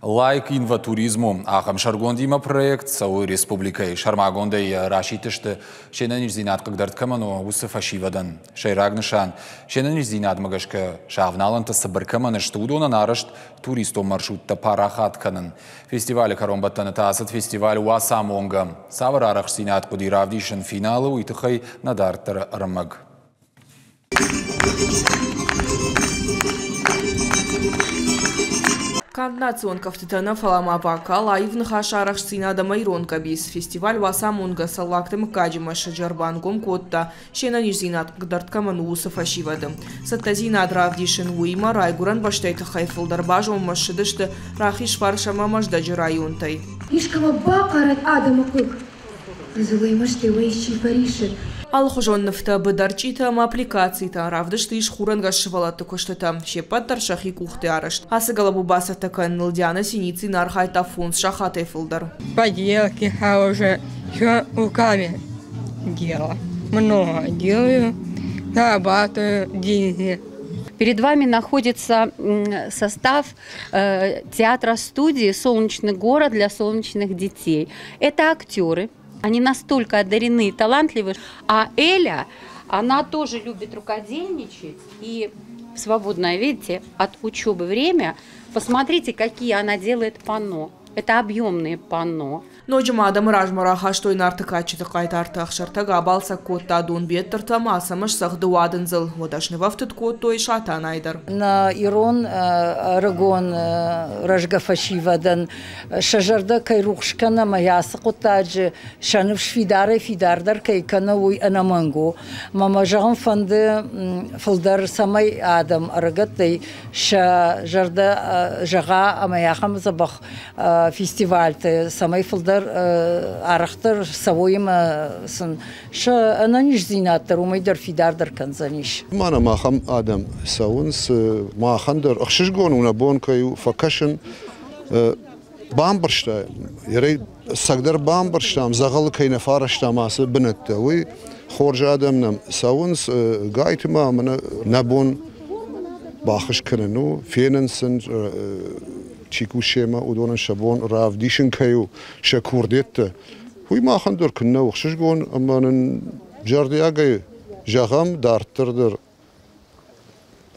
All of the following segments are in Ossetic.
Лайк инватуризму ахӕм сӕргондимӕ проект цӕуы республикӕйы. Сӕрмагондӕй йӕ расидтысты, се нӕниздзинад хъыгдӕрд кӕмӕн у, уыцы фӕсивӕдӕн. Сӕйраг нысан – се нӕниздзинадмӕ гӕсгӕ сӕ авналӕнтӕ цыбыр кӕмӕн сты, уыдонӕн арӕзт туристон маршруттӕ парахат кӕнын. Фестивалы кӕронбӕттӕны та ацыд фестиваль «Уацамонгӕ». Цавӕр арӕхстдзинад хъуыди равдисын финалы, уый тыххӕй нӕ дарддӕры ӕрмӕг. Канд национ кӕфтытӕ нӕ, фӕлӕ ма вокал, аив ныхасы арӕхстдзинад ӕмӕ ирон къӕбиц. Фестиваль «Уацамонгӕ» Цӕллагты мыггаджы мӕсыджы ӕрбангом кодта, се нӕниздзинад хъыгдӕрд кӕмӕн у, уыцы фӕсивӕды. Цӕттӕдзинад равдисын, уыимӕ райгуырӕн бӕстӕйы тыххӕй фылдӕр базонмӕ ссыдысты Рахизфарс ӕмӕ Мӕздӕджы районтӕй. Искӕмӕ бахъарӕд адӕмы хъыг, Дзылӕй мӕстӕй уӕ исчи фӕрисы. Алыхуызон нывтӕ, быдӕрчъитӕ ӕмӕ аппликацитӕ. Равдысты ис хурӕнгӕс сывӕллӕтты куыстытӕ. Се ппӕт дӕр сӕхи къухты арӕзт. Ацы гӕлӕбу бацӕттӕ кӕныныл Диана Синицына архайдта 5 сахатӕй фылдӕр. Поделки хорошие, все руками делала. Много делаю, зарабатываю деньги. Перед вами находится состав театра-студии «Солнечный город» для солнечных детей. Это актеры. Они настолько одарены и талантливы. А Эля, она тоже любит рукодельничать. И в свободное, видите, от учебы время, посмотрите, какие она делает панно. Это объемные панно. Ноджы ма адӕмы размӕ рахастой Нарты кадджыты хъайтарты Ӕхсӕртӕг абалцӕг кодта Донбеттыртӕ ӕмӕ Ацӕмӕз цӕгъды уадындзыл. Уӕдӕ снывӕфтыд кодтой Сатанайы дӕр. Нӕ ирон ӕрыгон рӕзгӕ фӕсивӕдӕн сӕ зӕрдӕ кӕй рухс кӕны ӕмӕ ацы хъуыддаджы сӕ ныфс фидарӕй-фидардӕр кӕй кӕны, уый ӕнӕмӕнг у. Мӕ мӕ зӕгъын фӕнды фылдӕр, цӕмӕй адӕм ӕрыгӕттӕй сӕ зӕрдӕ зӕгъа ӕмӕ ахӕм дзӕбӕх фестивальты, цӕмӕй фылдӕр арӕхдӕр цӕуой ӕмӕ сын сӕ ӕнӕниздзинад дӕр уымӕй дӕр фидардӕр кӕндзӕнис. Мӕнӕ махӕн адӕм цӕуынц, махӕн дӕр ӕхсызгон у нӕ бон кӕй у фӕкӕсын. Бамбӕрста, цӕгдӕр бамбӕрстам, дзӕгъӕлы кӕй нӕ фӕрӕзтам ацы бынӕттӕ, уый хорз адӕм нӕм цӕуынц, гайтыма мӕнӕ нӕ бон баххуыс кӕнын у, фенын сын, чи кусы семӕ, уыдонӕн сӕ бон равдисын кӕй у сӕ курдиӕттӕ. Уый махӕн дӕр куыннӕ у ӕхсызгон ӕмӕ нын зӕрдиагӕй зӕгъӕм, дарддӕр дӕр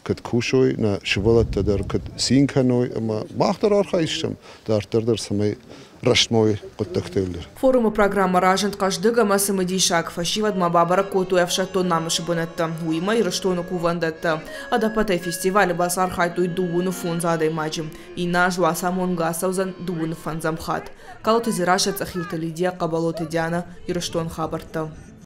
куыд кусой, нӕ сывӕллӕттӕ дӕр куыд цин кӕной ӕмӕ мах дӕр архайдзыстӕм дарддӕр дӕр, цӕмӕй рӕстмӕ уой хъуыддӕгтӕ дӕр. Форумы программӕ разынд хъӕздыг ӕмӕ цымыдисаг. Фӕсивӕдмӕ бабӕрӕг кодтой ӕфсӕддон намысы бынӕттӕ, уыимӕ Ирыстоны кувӕндӕттӕ. Ӕдӕппӕтӕй фестивалы бацархайдтой 25 адӕймаджы. Иннӕ аз Уацамонгӕ ацӕудзӕн 25-ӕм хатт. Калоты Дзерассӕ, Цъӕхилты Лидия, Хъӕбӕлоты Диана, Ирыстон хабӕрттӕ.